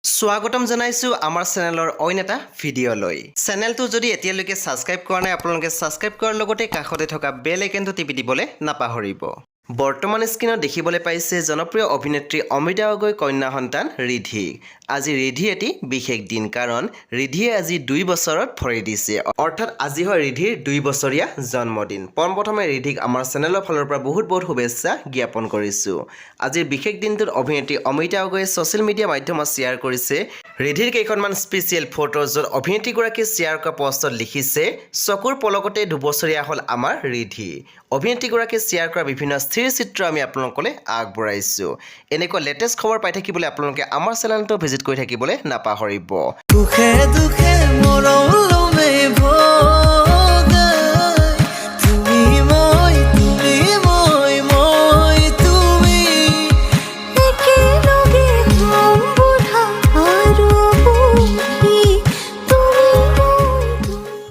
স্বাগতম জনাইছোঁ আমাৰ চেনেলৰ অইন এটা ভিডিঅ'লৈ। চেনেলটো যদি এতিয়ালৈকে ছাবস্ক্ৰাইব কৰা নাই, আপোনালোকে ছাবস্ক্ৰাইব কৰাৰ লগতে কাষতে থকা বেল আইকনটো টিপি দিবলৈ নাপাহৰিব। বৰ্তমান স্ক্ৰীণত দেখিবলৈ পাইছে জনপ্ৰিয় অভিনেত্ৰী অমৃতা গগৈ কন্যা সন্তান ৰিধি। আজি ৰিধি এটি বিশেষ দিন, কাৰণ ৰিধিয়ে আজি 2 বছৰত ভৰি দিছে। অৰ্থাৎ আজি হয় ৰিধিৰ 2 বছৰীয়া জন্মদিন। পোনপ্ৰথমে ৰিধিক আমাৰ চেনেলৰ ফালৰ পৰা বহুত বহুত শুভেচ্ছা জ্ঞাপন কৰিছোঁ। আজিৰ বিশেষ দিনটোত অভিনেত্ৰী অমৃতা গগৈয়ে ছ'চিয়েল মিডিয়া মাধ্যমত শ্বেয়াৰ কৰিছে ৰিধিৰ কেইখনমান স্পেচিয়েল ফটো, য'ত অভিনেত্ৰীগৰাকীয়ে শ্বেয়াৰ কৰা পষ্টত লিখিছে, "চকুৰ পলকতে 2 বছৰীয়া হ'ল আমাৰ ৰিধি।" অভিনেত্ৰীগৰাকীয়ে শ্বেয়াৰ কৰা বিভিন্ন স্থিৰ চিত্ৰ আমি আপোনালোকলৈ আগবঢ়াইছোঁ। এনেকুৱা লেটেষ্ট খবৰ পাই থাকিবলৈ আপোনালোকে আমাৰ চেনেলটো ভিজিট কৰি থাকিবলৈ নাপাহৰিব। সুখে দুখে মৰমে।